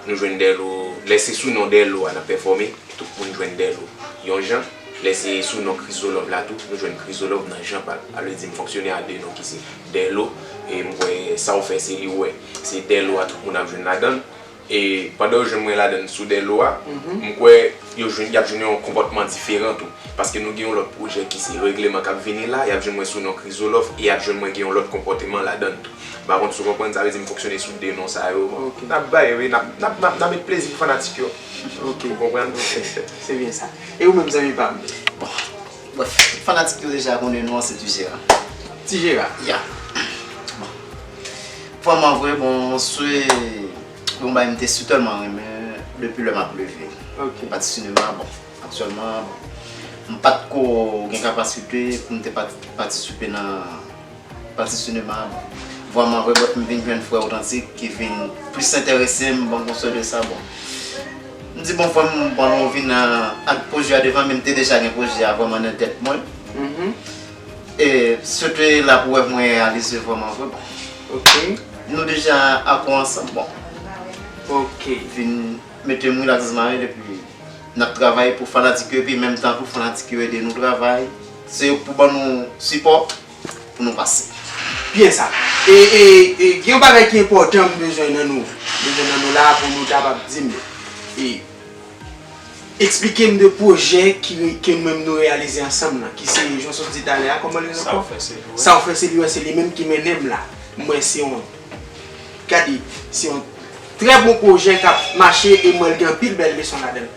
nou jwenn Dèlo. Lè se sou non Dèlo a n ap pèfòme, tout moun jwenn Dèlo yon jan. Lè se sou non Krizolòv la tou, nou jwenn Krizolòv nan jan pa l. Sa vle di m fonksyone a de non ki se Dèlo, e m kwè sa w fè se li w wè. Se Dèlo a tout moun ap jwenn ladan l. E pandan yo jwenn mwen ladan l sou Dèlo a, m kwè yo jwenn, y ap jwenn yon konpòtman diferan tou. Paske nou gen yon lòt pwojè ki se Regleman k ap vini la, y ap jwenn mwen sou non Krizolòv, e y ap jwenn mwen gen yon lòt konpòteman ladan l tou. M pa konn si w konprann, sa vle di m fonksyone sou de non sa yo. Bon, n ap bay, wi, n ap, n ap, n ap, n ap met plezi pou fanatik yo. Ok. Ou konprann? Ok. Se byen sa. E ou menm, zanmi pa m? Bon, brèf, fanatik yo deja konnen non an se Ti Jera. Ti Jera? Ya. Bon. Vrèman vre, bon, se yon bagay m te sitèlman renmen depi lè m ap leve. Ok. Pati sinema, bon, aktyèlman, bon, m pa t ko gen kapasite pou m te pati, patisipe nan pati sinema, bon. Vrèman vre, brèf, m vin jwenn frè Otantik ki vin plis enterese m, ban m konsèy de sa, bon. M di, bon, frè m, ban nou vin, a, ak pwojè a devan, men m te deja gen pwojè a vrèman nan tèt mwen. Mhm. E, swete la pou wè mwen reyalize vrèman vre, bon. Ok. Nou deja akò ansanm, bon. Ok. Vin mete m rilaks mare, epi n ap travay pou fanatik yo, epi menm tan tou fanatik yo ede nou travay. Se yo k pou ban nou sipò pou nou pase. Byen sa. E, e, e, gen yon bagay ki enpòtan m bezwen nan nou. Bezwen nan nou la pou nou kapab di m. E, eksplike m de pwojè ki, ke nou menm nou reyalize ansanm lan, ki se, jan w sot di talè a, kòman li rele ankò? Sa w fè se li w wè. Sa w fè se li w wè, se li menm ki mennen m la. M wè se yon, Gade, se yon trè bon pwojè k ap mache e m wè l gen anpil bèl leson ladan l.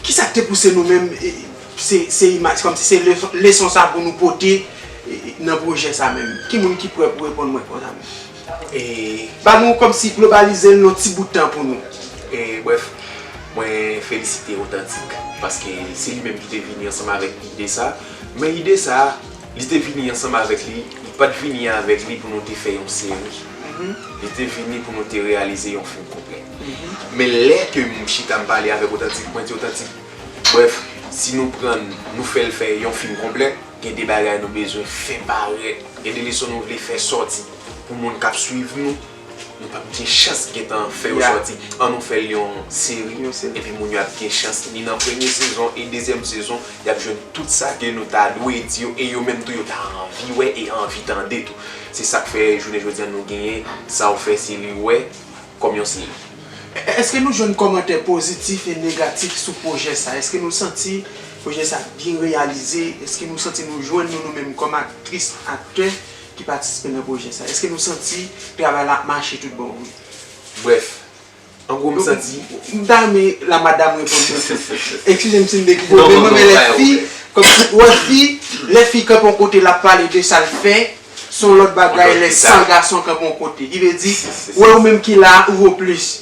Kisa k te pouse nou menm, e, se, se imaj, kòmsi se leson, leson sa pou nou pote, e, nan pwojè sa menm? Ki moun ki prè pou reponn mwen konsa menm? E, ba nou kòmsi globalize l nan yon ti bout tan pou nou. E, brèf, mwen felisite Otantik, paske se li menm ki te vini ansanm avèk ide sa. Men ide sa, li te vini ansanm avèk li, li pa t vini avèk li pou nou te fè yon seri. Li te vini pou nou te reyalize yon fim konplè. Men lè ke m chita m pale avèk Otantik, mwen di Otantik, brèf, si nou pran l, nou fè l fè yon fim konplè, gen de bagay nou bezwen fè parèt, gen de leson nou vle fè sòti pou moun k ap swiv nou. Nou p ap gen chans gentan fè yo sòti. An nou fè l yon seri, epi moun yo ap gen chans ni nan premye sezon e dezyèm sezon, y ap jwenn tout sa ke nou ta dwe di yo, e yo menm tou yo ta anvi wè e anvi tande tou. Se sa k fè jounen jodi a nou genyen Sa w fè se li w wè kòm yon seri. Èske nou jwenn kòmantè pozitif e negatif sou pwojè sa? Èske nou santi pwojè sa byen reyalize? Èske nou santi nou jwenn nou, nou menm kòm aktris, aktè ki patisipe nan pwojè sa? Èske nou santi travay la ap mache tout bon vre? Brèf, an gwo, m santi. M ta renmen la madanm reponn mwen tou. Eskize m si m dekoupe, men mwen men lè fi, kòmsi, wè fi, lè fi kanpe yon kote l ap pale de sa l fè, se yon lòt bagay lè san gason kanpe yon kote. Ki vle di, wè ou menm ki la, ou vo plis.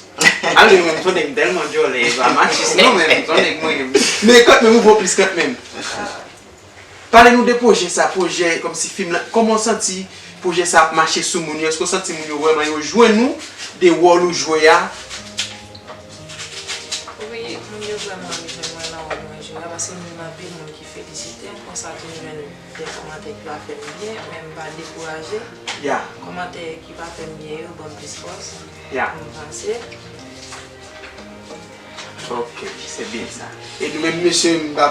Al mwen menm, se yon nèg m tèlman djòlè, e pa machis non, men se yon nèg mwen. Men kantmenm, ou vo plis kantmenm. Pale nou de pwojè sa, pwojè kòmsi fim lan. Kòman w santi pwojè sa ap mache sou moun yo? Èske w santi moun yo vrèman yo jwenn ou de wòl ou jwe a? Wi, moun yo vrèman anvi jwenn mwen nan wòl mwen jwe a, paske m jwenn anpil moun ki felisite m, konsa tou m jwenn de kòmantè ki pa fè m byen, men m pa dekouraje. Kòmantè ki pa fè m byen yo ban m plis fòs pou m vanse. Ok, se byen sa. E nou menm mesye, m pa,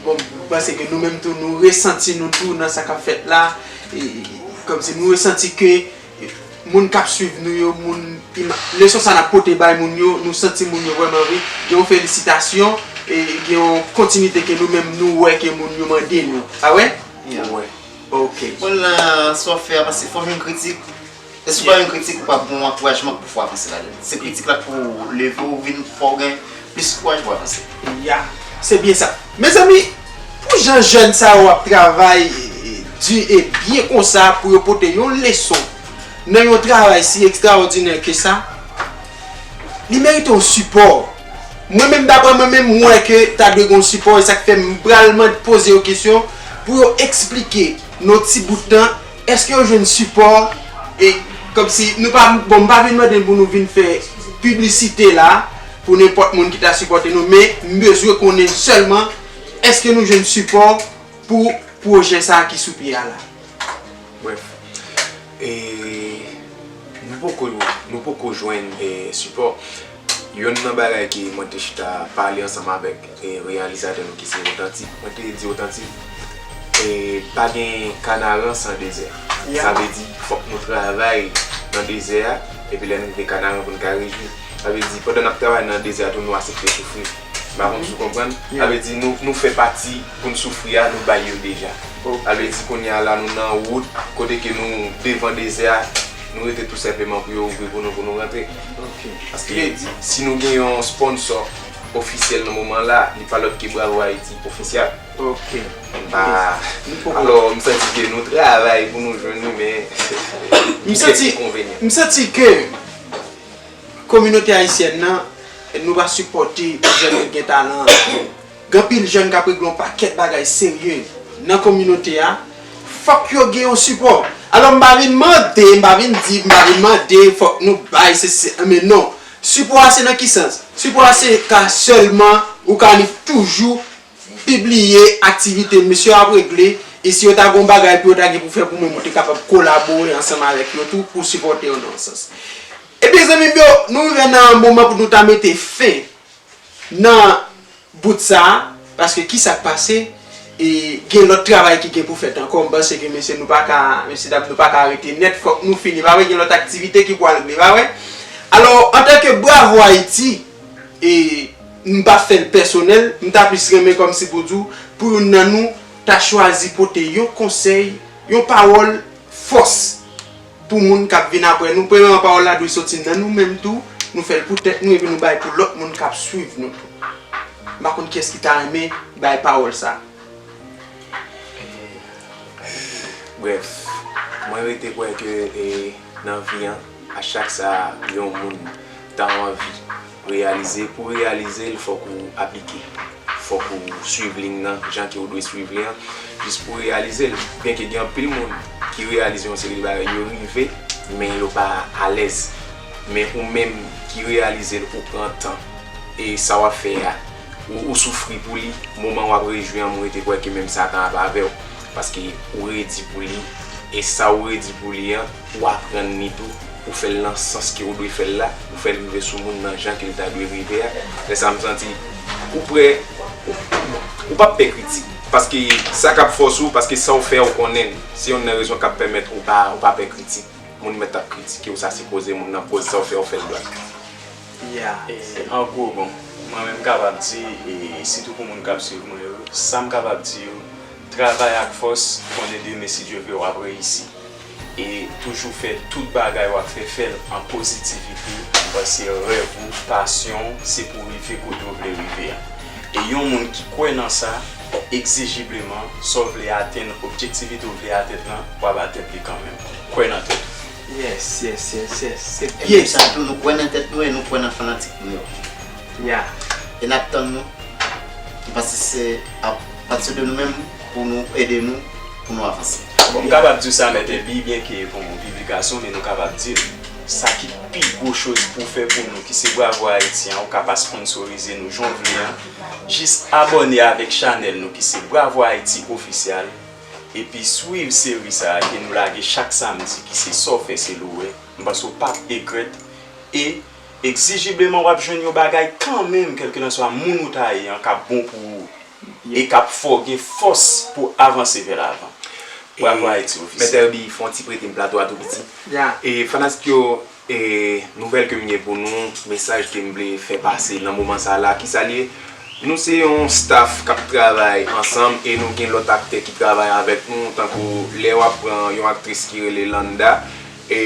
bon, m panse ke nou menm tou, nou resanti nou tou nan sa k ap fèt la. E, kòmsi nou resanti ke moun k ap swiv nou yo, moun, leson sa n ap pote bay moun yo, nou santi moun yo vrèman anvi. Gen yon felisitasyon, e gen yon kontinite ke nou menm nou wè ke moun yo mande nou. Pa vre? Ok. Moun nan sa w fè a, paske fò w jwenn kritik. E si w pa jwenn kritik, ou p ap gen yon ankourajman pou fè w avanse ladan l. Se kritik la k pou leve w, vin fè w gen plis kouraj pou w avanse. Ya, se byen sa. Mezanmi, pou jan jèn sa yo ap travay di e byen konsa pou yo pote yon leson nan yon travay si ekstraòdinè ke sa, li merite yon sipò. Mwen menm, daprè mwen menm, m wè ke ta dwe gen yon sipò, e sa k fè m pral mande, poze yo kesyon pou yo eksplike nan yon ti bout tan, èske yo jwenn sipò, e kòmsi nou pa, bon, m pa vin mande n pou nou vin fè piblisite la pou nenpòt moun ki ta sipòte nou, men m bezwen konnen sèlman èske nou jwenn sipò pou pwojè sa a ki sou pye a la. Brèf, e, nou poko, nou poko jwenn, e, sipò. Yonn nan bagay ke mwen te chita pale ansanm avèk, e, reyalizatè nou ki se Otantik, mwen te di Otantik, e, pa gen Kanaran san dezè. Sa vle di, fòk nou travay nan dezè a, epi lè n rive Kanaran pou n ka rejwi. Sa vle di, pandan n ap travay nan dezè a tou, nou aksepte soufri. M pa konn si w konprann. Sa vle di, nou, nou fè pati pou n soufri a, nou bay yo deja. Sa vle di, kounye a la, nou nan wout, kote ke nou devan dezè a, nou rete tou senpleman pou yo ouvri pou nou, pou nou rantre. Paske, si nou gen yon sponsò ofisyèl nan moman la, li pa lòt ke Bravo Haiti Official. M pa, alò, m santi ke nou travay pou nou jwenn li, men, gen kèk enkonvenyan. M santi ke kominote ayisyèn nan, nou pa sipòte jèn ki gen talan an. Gen anpil jèn k ap regle yon pakèt bagay serye nan kominote a. Fòk yo gen yon sipò. Alò, m pa vin mande, m pa vin di, m pa vin mande fòk nou bay, se, se, men non. Sipò a se nan ki sans? Sipò a se ka sèlman ou ka annik toujou pibliye aktivite mesye yo ap regle, e si yo ta gen yon bagay pou yo ta gen pou fè pou mwen, mwen te kapab kolabore ansanm avèk yo tou pou sipòte yo nan yon sans. Ebyen, zanmi m yo, nou rive nan moman pou nou ta mete fen nan bout sa a, paske kisa k pase, e gen lòt travay ki gen pou fèt ankò, m panse ke mesye nou pa ka, mesye dam nou pa ka rete nèt, fòk nou fini, pa vre, gen lòt aktivite ki pwal regle, pa vre? Alò, antanke Bravo Haiti, e m pa fè l pèsonèl, m ta plis renmen kòmsi pou di w, pou youn nan nou ta chwazi pote yon konsèy, yon pawòl fòs pou moun k ap vin apre nou. Premyèman, pawòl la dwe soti nan nou menm tou, nou fè l pou tèt nou, epi nou bay pou lòt moun k ap swiv nou tou. M pa konn kiyès ki ta renmen bay pawòl sa. Brèf, mwen rete kwè ke e, nan vi an, a chak sa yon moun ta anvi reyalize, pou reyalize l, fòk ou aplike. Fòk ou swiv liy nan jan ke w dwe swiv li an, jis pou reyalize l. Byenke gen anpil moun ki reyalize yon seri de bagay, yo rive, men yo pa alèz. Men ou menm ki reyalize l, ou pran tan, e sa w ap fè a, ou, ou soufri pou li, moman w ap rejwi an, mwen rete kwè ke menm Satan ap avè w. Paske ou redi pou li, e sa ou redi pou li an, ou aprann li tou, ou fè l nan sans ke ou dwe fè l la, ou fè l rive sou moun nan jan ke l ta dwe rive a. Lè sa a m santi ou prè, ou, ou p ap pè kritik. Paske sa k ap fòse w, paske sa w fè a ou konnen l. Se youn nan rezon k ap pèmèt ou pa, ou pa pè kritik. Moun mèt ap kritike w, sa se koze moun nan, koz sa w fè, ou fè l dwat. Yeah. E, an gwo, bon, mwen menm m kapab di, e sitou pou moun k ap swiv mwen yo, sa m kapab di yo, travay ak fòs, konnen demen si Dye vle w ap reyisi. E toujou fè tout bagay w ap fè, fè l an pozitivite, m panse rèv ou, pasyon w, se pou w rive kote w vle rive a. E yon moun ki kwè nan sa, egzijibleman, sa w vle atenn, objektivite w vle atenn lan, w ap atenn li kanmenm. Kwè nan tèt ou. Yes, yes, yes, yes. Se Ebyen, byen sa sa. Tou, nou kwè nan tèt nou e nou kwè nan fanatik nou yo. Yeah. E n ap tann nou. M panse se a pati de nou menm pou nou ede nou, pou nou avanse. Bon, m kapab di w sa, Mèt Ebi, byenke bon, piblikasyon, men nou kapab di l. Sa ki pi gwo choz pou w fè pou nou, ki se Bravo Ayiti an, ou ka pa sponsorize nou jan w vle an. Jis abòne avèk chanèl nou, ki se Bravo Ayiti Ofisyal. Epi swiv seri sa a ke nou lage chak samdi, ki se Sa w fè se l ou wè. M panse w p ap egrèt. E egzijibleman w ap jwenn yon bagay kanmenm, kèlkelanswa moun ou ta ye an, k ap bon pou ou e k ap fè w gen fòs pou w avanse vè lavan. Bravo Ayiti Ofisyèl. Mèt Herby, fè yon ti prete m plato a tou piti. Yeah. E fanatik yo, e nouvèl ke m gen pou nou, mesaj ke m vle fè pase nan moman sa la, kisa l ye? Nou se yon staff k ap travay ansanm e nou gen lòt aktè ki travay avèk nou, tankou lè w ap pran yon aktris ki rele Landa, e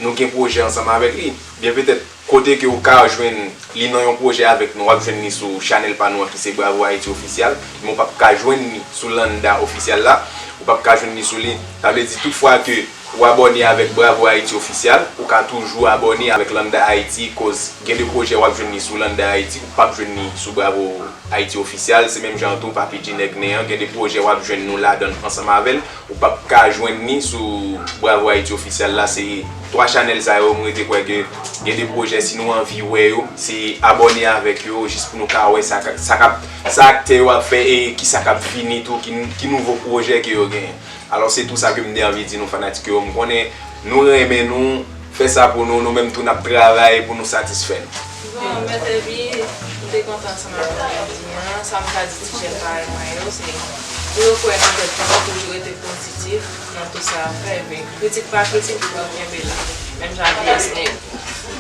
nou gen pwojè ansanm avèk li. Byen petèt, kote ke w ka jwenn li nan yon pwojè avèk nou, w ap jwenn li sou chanèl pa nou an ki se Bravo Haiti Official, men w p ap ka jwenn li sou Landa Official la, ou p ap ka jwenn li sou li. Sa vle di tout fwa ke ou abòne avèk Bravo Haiti Official, ou ka toujou abòne avèk Landa Haiti, koz gen de pwojè w ap jwenn li sou Landa Haiti, ou p ap jwenn li sou Bravo Haiti Official, se menm jan tou Papi G Nèg Nen an, gen de pwojè w ap jwenn nou ladan l ansanm avè l, ou p ap ka jwenn li sou Bravo Haiti Official la, se twa chanèl sa yo, m rete kwè ke gen de pwojè si nou anvi wè yo, se abòne avèk yo, jis pou nou ka wè sa, sa k ap, sa aktè yo ap fè e kisa k ap vini tou, ki, ki nouvo pwojè ke yo genyen. Alò, se tou sa ke m te anvi di nou fanatik yo. M konnen nou renmen nou, fè sa pou nou, nou menm tou n ap travay pou nou satisfè nou. Bon, Mèt Herby, m te kontan ansanm avè w jodi an. Sa m ka di ti jèn parèy mwen yo, se pou yo kwè nan tèt yo, toujou rete pozitif nan tout sa y ap fè. Epi, kritik pa kritik, pou yo kenbe la. Menm jan ak V S N yo.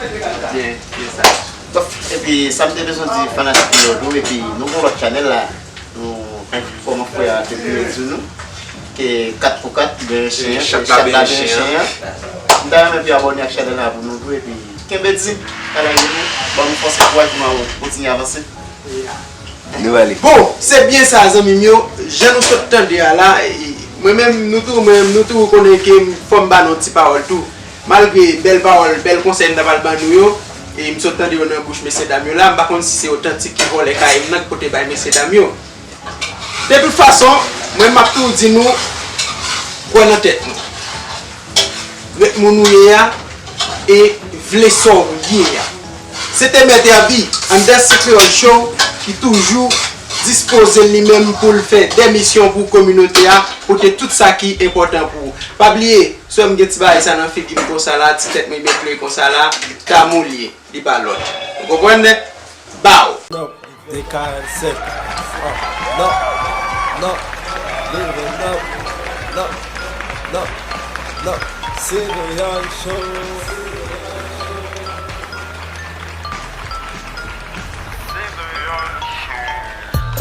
Byen, byen sa. Bon, epi sa m te bezwen di fanatik nou yo tou, epi nou gen lòt chanèl la, nou, kòman frè a te bliye di nou, ke kat pou kat, benyen chen an, Chat chat la la benyen benyen chen an. M ta renmen pou abòne ak chanèl la pou nou tou, epi kenbe di, travay pou nou, ban nou fòs e kouraj pou nou kontinye avanse. Nou ale. Bon, se byen sa, zanmi m yo. Jan nou sot tande a la, e, mwen menm, nou tou, mwen menm, nou tou konnen ke fò m ba nou ti pawòl tou. Malgre bèl pawòl, bèl konsèy m ta pral ban nou yo, e m sot tande yo nan bouch mesyedam yo la, m pa konn si se otantik ki vòlè kay m nan ki pote bay mesyedam yo. De tout fason, mwen m ap toujou di nou, kwè nan tèt nou. Ret moun ou ye a e vle sa w ye a. Se te Mèt Herby, Andas Kreyòl Show, ki toujou dispoze li menm pou l fè de misyon pou kominote a, pote tout sa ki enpòtan pou ou. Pa bliye, sou m gen ti bagay sa nan figi m konsa la, ti tèt mwen byen plen konsa la, Tamou l ye, li pa lòt. Ou konprann nèt? Baw! De karannsenk. Non, non, non, non, non, non. Se Kreyòl Show.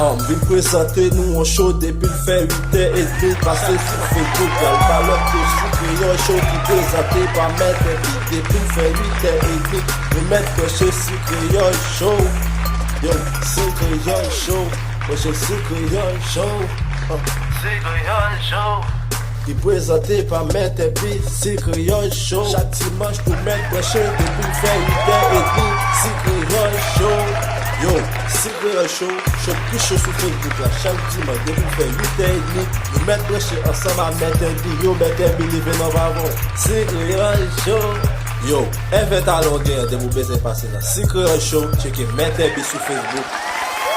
An, m vin prezante nou yon show depi l fè uit è edmi pase sou Facebook. Al pa lòt ke Sikre Yon Show ki prezante pa Mèt Epi. Depi l fè uit è edmi, nou mèt branche Sikre Yon Show. Yo, Sikre Yon Show, branche Sikre Yon Show. An. Sikre Yon Show. Li prezante pa Mèt Epi, Sikre Yon Show. Chak dimanch nou mèt branche depi l fè uit è edmi, Sikre Yon Show. Yo, Sikre Yon Show, show ki cho sou Facebook la. Chak dimanch depi l fè uit è edmi, nou mèt branche ansanm a Mèt Epi. Yo, Mèt Epi, leve nan bavon. Sikre Yon Show. Yo, event alon gen, depi w bezwen pase nan Sikre Yon Show, tcheke Mèt Epi sou Facebook.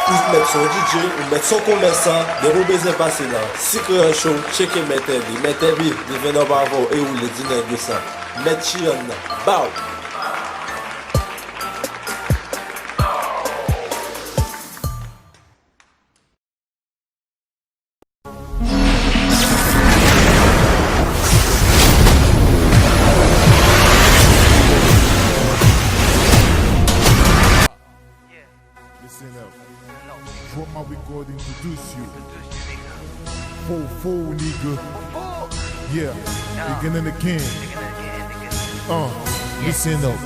Ou mèt se yon D J, ou mèt se yon komèsan, depi w bezwen pase nan Sikre Yon Show, tcheke Mèt Epi. Mèt Epi, leve nan bavon e woule, di nèg yo sa. Mèt Chiyann nan, baw! Listen up. Drop my record, introduce you. Fofo, nigga. Yeah, again and again. Uh, listen up.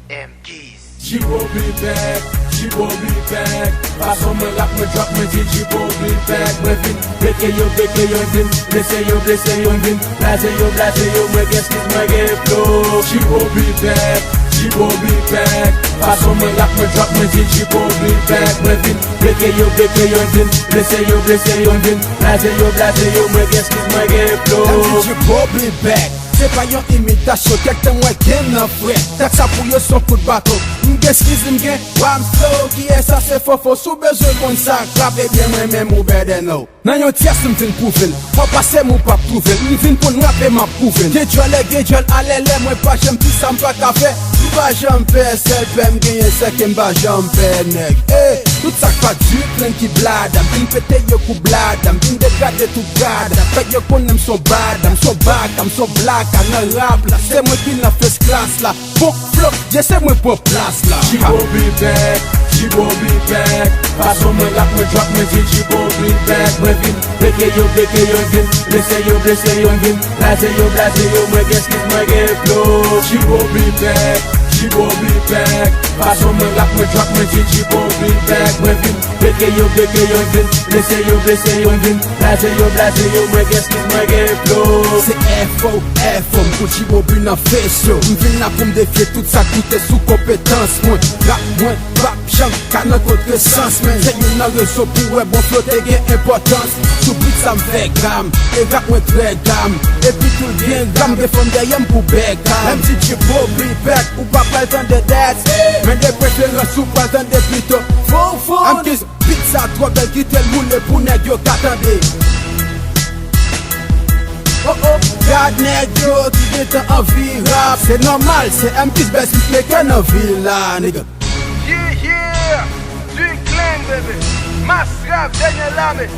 M Ks. Chibo be back, Chibo be back. Fason mwen rap, mwen drop, mwen di Chibo be back. Mwen vin beke yo, beke yo, vin blese yo, blese yo, vin blaze yo, blaze yo. Mwen gen skills, mwen gen flow. Chibo be back, Chibo be back. Fason mwen rap, mwen drop, mwen di Chibo be back. Mwen vin beke yo, beke yo, vin blese yo, blese yo, vin blaze yo, blaze yo. Mwen gen skills, mwen gen flow. M di Chibo be back. Se pa yon imitasyon, kèk tan mwen gen nan frè. Tèt sa pou yo se yon kout baton. M gen skills, m gen rhyme flow. Kiyès sa? Se Fofo. Si w bezwen konn sa k rap, ebyen mwen menm ou better know. Nan yon tyès m vin pwouve l. Fò pase m ou p ap twouve l. M vin pou n rape, m ap pwouve l. Gen djòlè, gen djòl alèlè, mwen pa janm di sa m pa ka fè. M pa janm pè, sèl pè m genyen se ke m pa janm pè nèg. Ey, tout sa k pa di plenn ki blada. M vin pete yo kou blada. M vin degrade tout gada. Fè yo konnen m se yon bada, m se yon baka, m se yon blaka nan rap la. Se mwen ki nan first class la. Bon, flow, yeah, se mwen pran plas la. Chibo be back, Chibo be back. Fason mwen rap, mwen drop, mwen di Chibo be back. Mwen vin beke yo, beke yo, vin blese yo, blese yo, vin blaze yo, blaze yo. Mwen gen skills, mwen gen flow. Chibo be back, Chibo be back. Fason mwen rap, mwen drop, mwen di Chibo be back. Mwen vin beke yo, beke yo, vin blese yo, blese yo, vin blaze yo, blaze yo. Mwen gen skills, mwen gen flow. Se F O F O, m kou Chibo be nan face yo. M vin la pou m defye tout sa ki te sou konpetans mwen. Rap mwen p ap janm ka nan kontresans, men se youn nan rezon pou wè bon flow te gen enpòtans. Sou beat sa m fè gam, e rap mwen trè gam. Epi tou l gen gam, gen fanm dèyè m pou bèk gam. Lè m di Chibo be back, ou pa pral tande that. Men de preferans ou pral tande pito Fofo. M kiss beat sa twò bèl, kite l woule pou nèg yo ka tande. Oh oh, gad nèg yo ki gentan anvi rap. Se nòmal, se M Kiss best beatmaker nan vil la, nigga. Yeah, yeah, du clan, baby. Mass rap, dènye lame.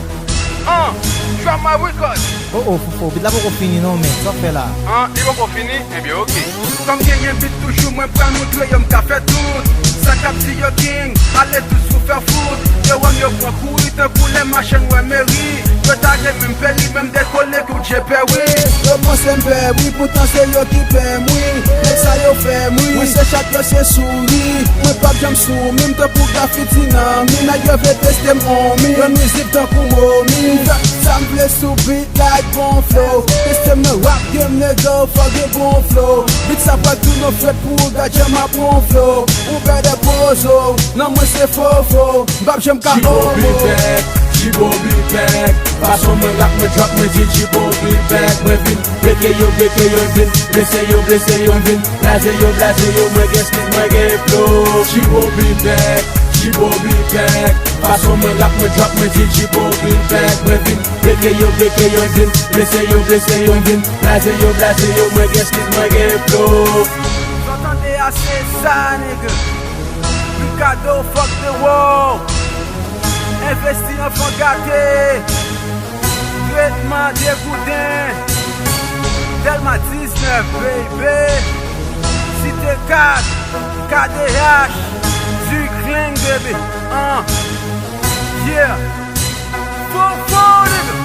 An, Drama Record. Oh oh, Fofo, beat la poko fini non, men sa w fè la? An, li poko fini? Ebyen, oke. Kòm genyen beat toujou, mwen pral montre yo m ka fè tout. Sa k ap di yo king, ale tout sou fè fout. Yo wè m, yo pran kouri tankou lè machann wè meri. Yo ta renmen m peri, men m dekole kou Dje Pèri. Yo panse m pè, wi, poutan se yo ki pè m, wi. Nèg sa yo fè m ri. Mwen se chat, yo se souri. Mwen p ap janm soumi, m tankou grafiti nan mi. Nèg yo vle teste m on mi. Yo nwizib tankou momi. M fè sa m vle sou beat like bon flow. Teste m nan rap game, nèg yo fò gen bon flow. Beat sa pral tounen fèt pou ou gad jan m ap on flow. Ou better poze w, non mwen se Fofo. M p ap janm ka omo. Chibo be back, Chibo be back. Fason mwen rap, mwen drop, mwen di Chibo be back. Mwen vin beke yo, beke yo, vin blese yo, blese yo, vin blaze yo, blaze yo. Mwen gen skills, mwen gen flow. Chibo be back, Chibo be back. Fason mwen rap, mwen drop, mwen di Chibo be back. Mwen vin beke yo, beke yo, vin blese yo, blese yo, vin blaze yo, blaze yo. Mwen gen skills, mwen gen flow. Sa w tande a se sa, nigga. Ricardo, fuck the world. Envesti anfan gate. Tretman degouten. Dèlma diznèf, baby. Site kat, K D H. Du clan, baby. An. G Yeah. Fofo, nigga.